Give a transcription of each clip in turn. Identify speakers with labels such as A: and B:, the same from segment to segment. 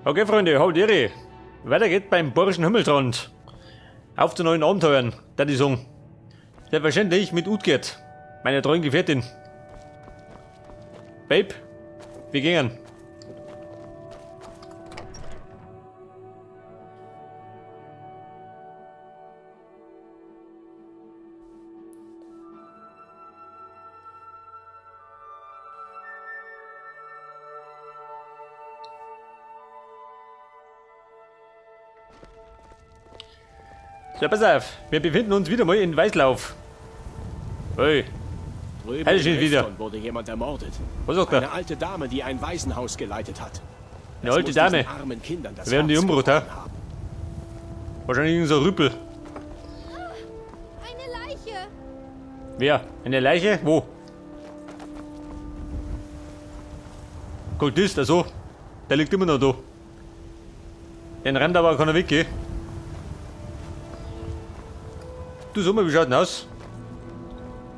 A: Okay, Freunde, haut Ehre. Weiter geht's beim Bayerischen Himmelsrand. Auf zu neuen Abenteuern, da die Song. Selbstverständlich mit Utgard, meiner treuen Gefährtin. Babe, wir gehen. So, pass auf, wir befinden uns wieder mal in Weißlauf. Hey.
B: Drüben
A: Hey,
B: in
A: schön wieder.
B: Rifton wurde jemand ermordet.
A: Was sagt er?
B: Eine alte Dame, die ein Waisenhaus geleitet hat.
A: Eine
B: Das
A: alte
B: muss
A: Dame.
B: diesen armen Kindern das
A: Werden die
B: Herz
A: umgebracht, ha?
B: gebrochen haben.
A: Wahrscheinlich irgend so ein Rüppel.
C: Eine Leiche!
A: Wer? Eine Leiche? Wo? Kultist, also. Der liegt immer noch da. Den rennt aber keiner weg, gell? Du, sag mal, wie schaut denn aus?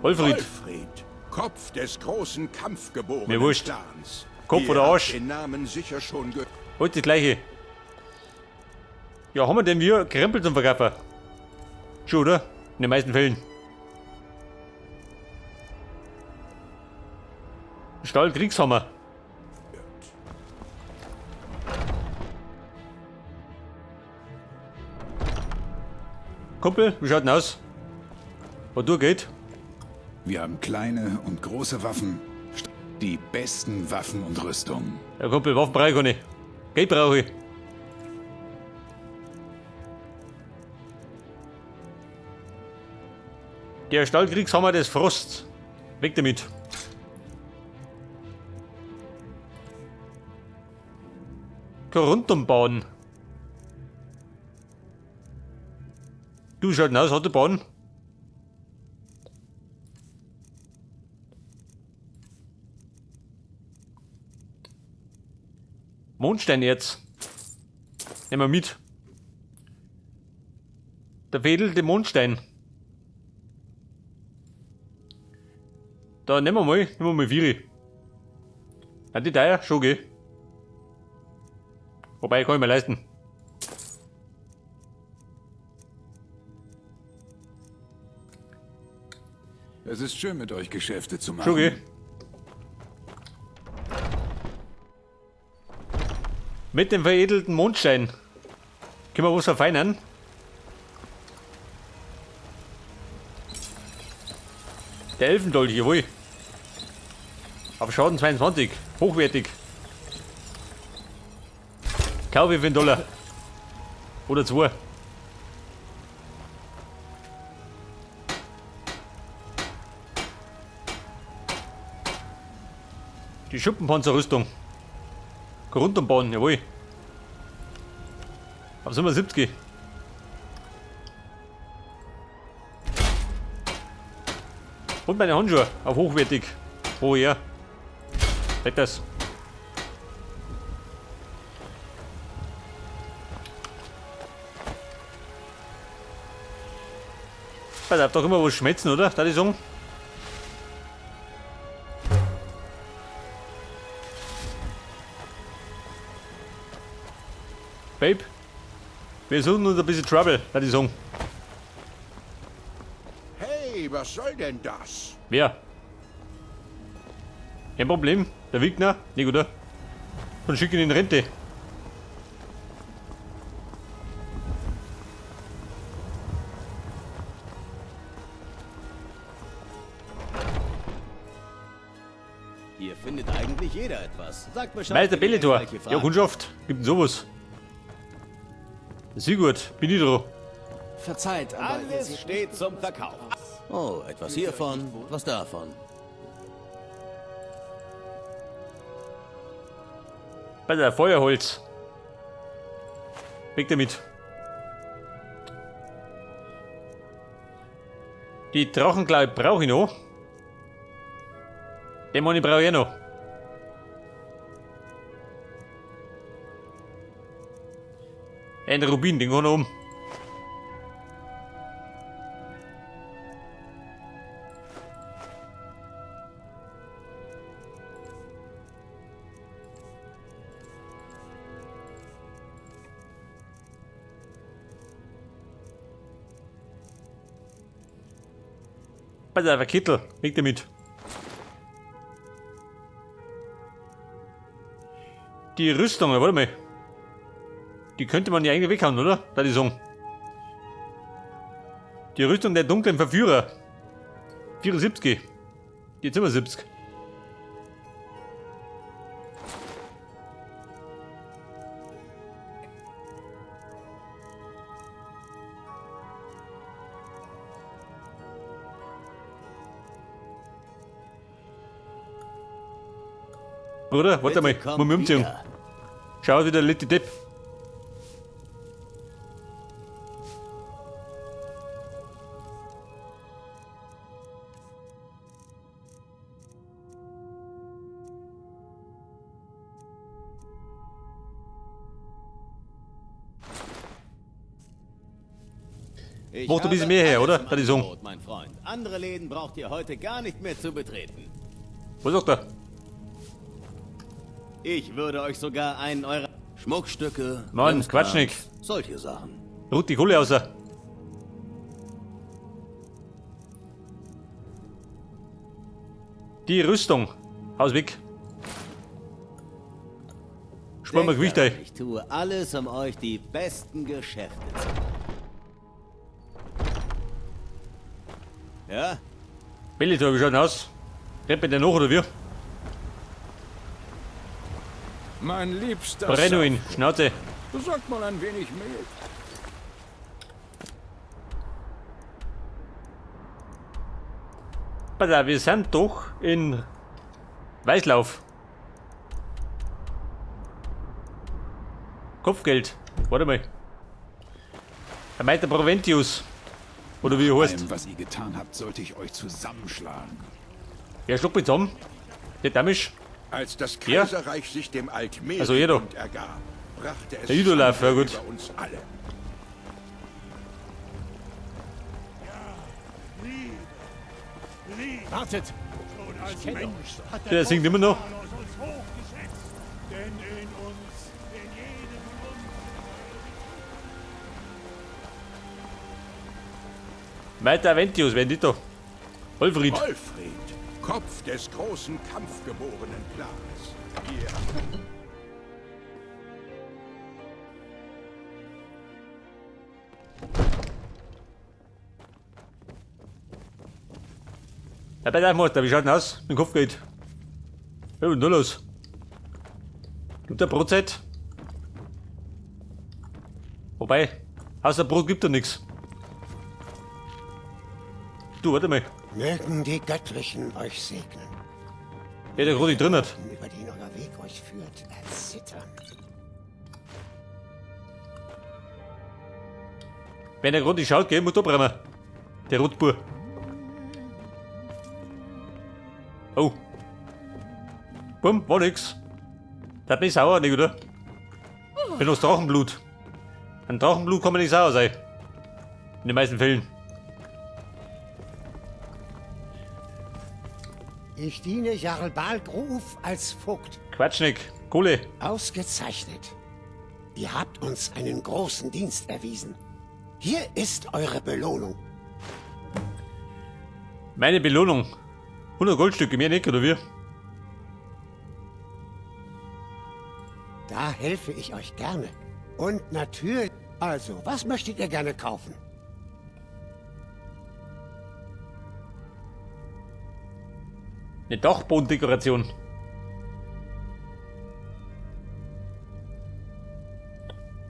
A: Wolfried.
D: Wolfried, Kopf des großen kampfgeborenen
A: Mir wurscht.
D: Clans.
A: Kopf
D: Ihr
A: oder
D: habt
A: Arsch?
D: Den Namen sicher schon gehört.
A: Heute das gleiche. Ja, haben wir denn wir Krempel zum Verkaufen? Schon, oder? In den meisten Fällen. Stahlkriegshammer. Kumpel, wie schaut denn aus? Was du geht?
E: Wir haben kleine und große Waffen. Die besten Waffen und Rüstungen.
A: Ja, Kumpel, Waffen brauche ich gar nicht. Geld brauche ich. Der Stahlkriegshammer des Frosts. Weg damit. Korundum. Du schaut aus, hat die Bahn. Mondsteinerz. Nehmen wir mit. Der vedelte Mondstein. Da nehmen wir mal Vieri. Ja, die teuer, schon gell. Wobei, kann ich mir leisten.
E: Es ist schön, mit euch Geschäfte zu machen.
A: Schon gell. Mit dem veredelten Mondstein. Können wir was verfeinern? Der Elfendolch, jawohl. Auf Schaden 22. Hochwertig. Kaufe ich für einen Dollar. Oder zwei. Die Schuppenpanzerrüstung. Grundumbauen, jawohl. Auf 77. Und meine Handschuhe auf hochwertig. Oh ja. Weg das. Da darf doch immer was schmelzen, oder? Da die sagen. Babe, wir suchen uns ein bisschen Trouble, da die sagen.
D: Hey, was soll denn das?
A: Wer? Kein Problem, der Wigner, nicht oder? Und schicken ihn in Rente.
F: Hier findet eigentlich jeder etwas. Sagt Bescheid,
A: Meister
F: wenn ihr
A: Belethor.
F: irgendwelche
A: Ja,
F: Fragen
A: Kundschaft. Gibt denn sowas? Sigurd, bin ich dran.
G: Verzeiht, aber ihr
F: Alles
G: seht
F: steht zum Verkauf. Oh, etwas hiervon, was davon.
A: Bei der Feuerholz. Weg damit. Die Drachenklaue brauche ich noch. Den Money brauche ich auch noch. Ein Rubin, den kann ich um. Pass auf, ein Kittel. Weg damit. Die Rüstung, warte mal. Die könnte man ja eigentlich weghauen, oder? Da die Song. Die Rüstung der dunklen Verführer. 74. Die 75. Bruder, warte mal,
F: Bitte
A: muss mich umziehen.
F: wieder.
A: Schau wieder der letzte Depp.
F: Ich
A: Braucht ein bisschen
F: habe
A: mehr her,
F: alles
A: oder?
F: im
A: Da die Song.
F: Angebot, mein Freund. Andere Läden braucht ihr heute gar nicht mehr zu betreten.
A: Was sagt er?
F: Ich würde euch sogar einen eurer Schmuckstücke,
A: Mann,
F: Krimskrams,
A: Quatsch nicht.
F: solche Sachen.
A: Ruht die Kohle raus. Die Rüstung. Haus weg. Spar mal
F: Denkt
A: Gewicht
F: daran,
A: ein.
F: Ich tue alles, um euch die besten Geschäfte zu machen. Ja?
A: Bellitor, wie schaut denn aus? Rennt mir der noch oder wie?
D: Mein liebster
A: Brennuin, Schnauze.
D: Besorgt mal ein wenig Mehl.
A: Pass auf, wir sind doch in Weißlauf. Kopfgeld. Warte mal. Der Meister Proventius. Oder wie er heißt.
E: Allem, was ihr getan habt, sollte ich euch zusammenschlagen.
A: Wer schluckt mich zusammen? Der Damisch.
D: Als das
A: Ja.
D: Kaiserreich sich dem Altmeer
A: Also jeder.
D: ergab, brachte es
A: Der Idolaf, ja gut.
D: über uns alle.
B: Wartet!
A: Der singt immer noch. Meister Aventius, wer ist da? Wolfried.
D: Wolfried, Kopf des großen kampfgeborenen Clans. Ihr
A: Ja, bei deinem Meister, wie schaut denn aus? Mit dem Kopfgeld. Ja, und los. Gibt der Brotzeit? Wobei, außer Brot gibt er nichts. Du, warte mal.
C: Mögen die Göttlichen euch segnen.
A: Ja, der gerade drin hat.
C: Über den euer Weg euch führt, erzittern.
A: Wenn der gerade schaut, gell, muss da brennen. Der Rotbur. Oh. Bumm, war nix. Der hat mich sauer, nicht, oder? Bin das Drachenblut. An Drachenblut kann man nicht sauer sein. In den meisten Fällen.
C: Ich diene Jarl Balgruf als Vogt.
A: Quatschnick. Kohle.
C: Ausgezeichnet. Ihr habt uns einen großen Dienst erwiesen. Hier ist eure Belohnung.
A: Meine Belohnung. 100 Goldstücke, mehr nicht, oder wie?
C: Da helfe ich euch gerne. Und natürlich... Also, was möchtet ihr gerne kaufen?
A: Eine Dachbodendekoration.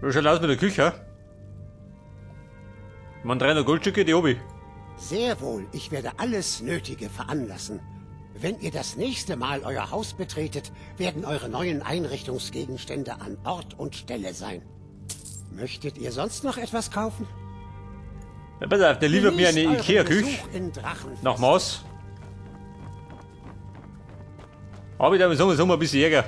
A: Wie schaut aus mit der Küche? Man 300 Goldstücke, die hab ich.
C: Sehr wohl, ich werde alles Nötige veranlassen. Wenn ihr das nächste Mal euer Haus betretet, werden eure neuen Einrichtungsgegenstände an Ort und Stelle sein. Möchtet ihr sonst noch etwas kaufen?
A: Ja, pass auf, der liefert mir eine
C: Genießt euren
A: Ikea-Küche.
C: Besuch in Drachenfest.
A: Nach Maß. Aber ich darf sagen, sagen wir ein bisschen Jäger.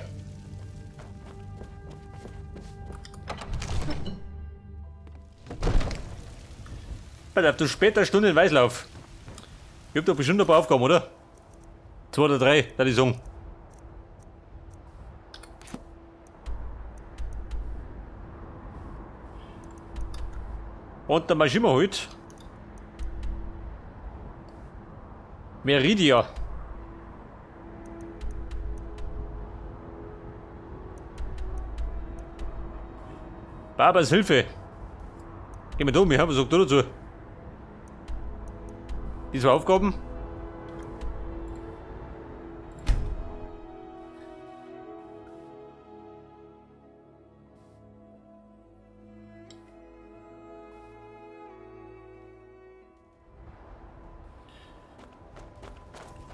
A: Pass auf, du später Stunde in Weißlauf. Ich hab doch bestimmt ein paar Aufgaben, oder? 2 oder 3, da die sagen. Und dann marschieren wir halt. Meridia. Babas Hilfe. Geh mal da, ich was sagt du dazu? Die zwei Aufgaben?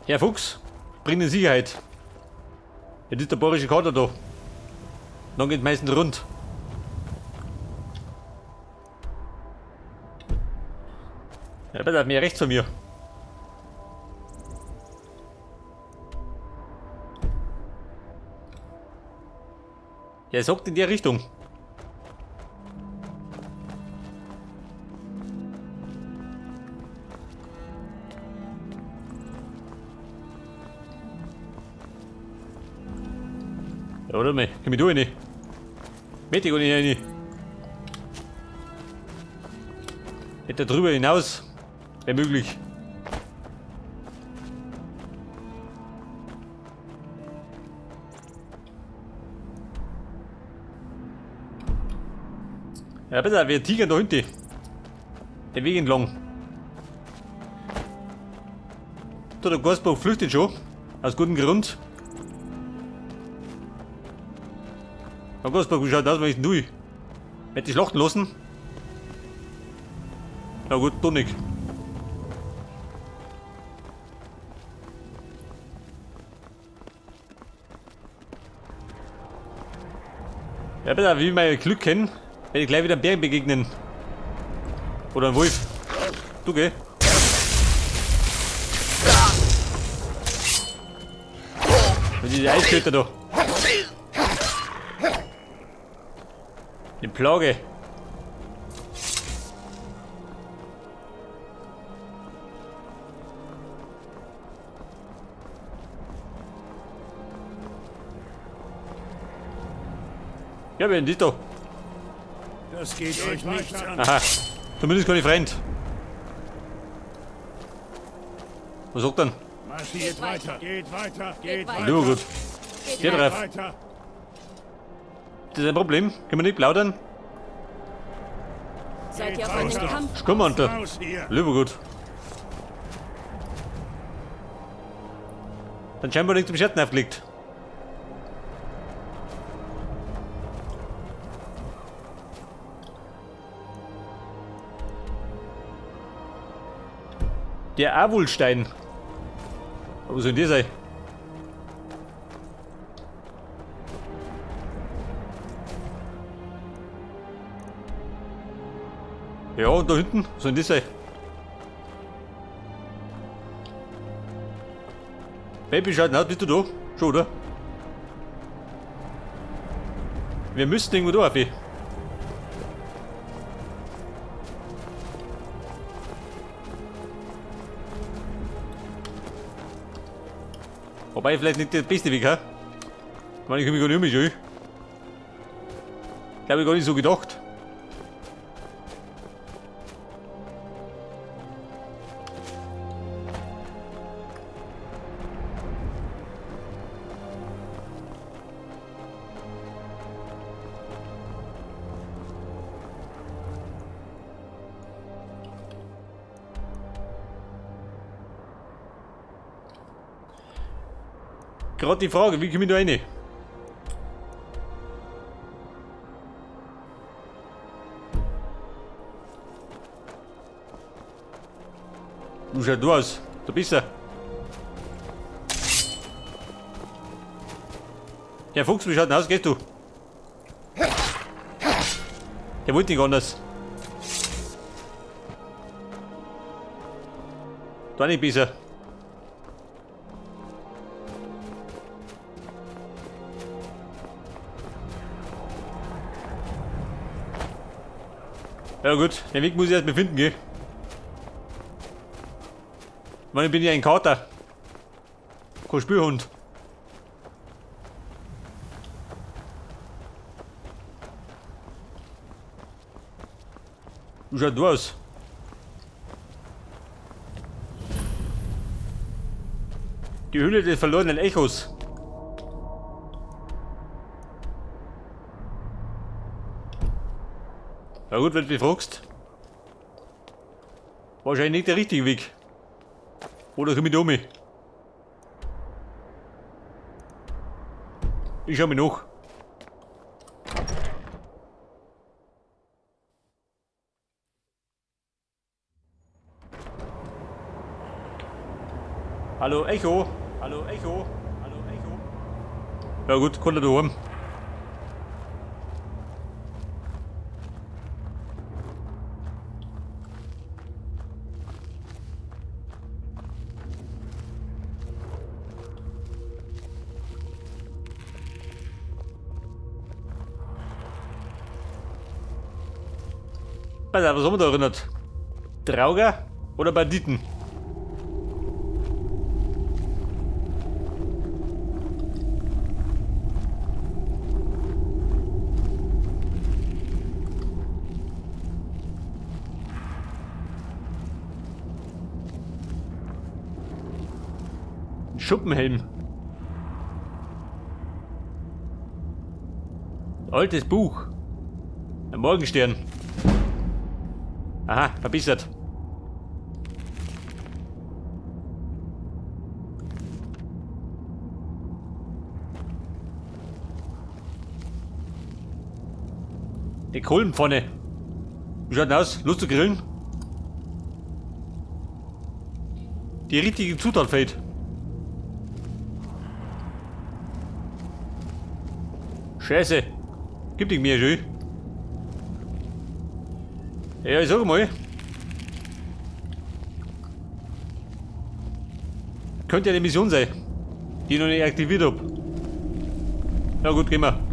A: Herr Fuchs, bring in Sicherheit. Jetzt ist der bayerische Kater da. Dann geht meistens rund. Ja, bitte, mehr rechts von mir. Der sagt in der Richtung. Ja, warte mal, komm ich da rein? Mäßig gar nicht rein. Hätte drüber hinaus. Wäre möglich. Ja, bitte, wir tigern da hinten. Den Weg entlang. Da, der Gasbach flüchtet schon. Aus gutem Grund. Der Gasbach, wie schaut das aus, wenn ich denn tue? Hätte ich schlachten lassen? Na gut, doch nicht. Ja, bitte, wie ich mein Glück kenne, werde ich gleich wieder einem Bären begegnen. Oder einem Wolf. Du, gell? Und diese Eisköter da. Die Plage. Ja, wer denn da?
D: Das geht euch nichts an.
A: Aha, zumindest keine Freund. Was sagt denn?
D: Marschiert weiter. Geht weiter. Geht weiter.
A: Lieber gut.
H: Geht
A: Geht
H: weiter.
A: drauf.
D: Weiter.
A: Das ist ein Problem. Können wir nicht plaudern?
H: Seid ihr auf einen Kampf?
A: Sturmmantel.
D: Raus hier.
A: Lieber gut. Dann scheinbar nicht zum Schatten aufgelegt. Der Awulstein. Wo soll denn der sein? Ja, und da hinten, was soll denn das sein? Baby, schaut aus, bist du da? Schon, oder? Wir müssten irgendwo da auf. Wobei vielleicht nicht der beste Weg, hä? Ich meine, ich komme gar nicht mehr schon. Ich habe gar nicht so gedacht. Gerade die Frage, wie komme ich da rein? Wie schaut du aus? Da bist du. Herr Fuchs, wie schaut denn aus? Gehst du? Der wollte nicht anders. Da nicht besser. Ja gut, den Weg muss ich erstmal finden, gell? Ich meine, ich bin ja ein Kater. Kein Spürhund. Wie schaut du aus? Die Höhle des verlorenen Echos. Na gut, wenn du mich fragst. Wahrscheinlich nicht der richtige Weg. Oder komm ich da um? Ich schau mich nach. Hallo Echo. Hallo Echo. Hallo Echo. Ja gut, konnte du haben. Pass auf, was haben wir da erinnert? Drauger oder Banditen? Ein Schuppenhelm. Altes Buch. Ein Morgenstern. Aha, verbessert. Die Kohlenpfanne. Wie schaut denn aus? Lust zu grillen? Die richtige Zutat fehlt. Scheiße. Gib dich mir schön. Ja, ich sag mal. Könnte ja eine Mission sein, die ich noch nicht aktiviert hab. Na gut, gehen wir.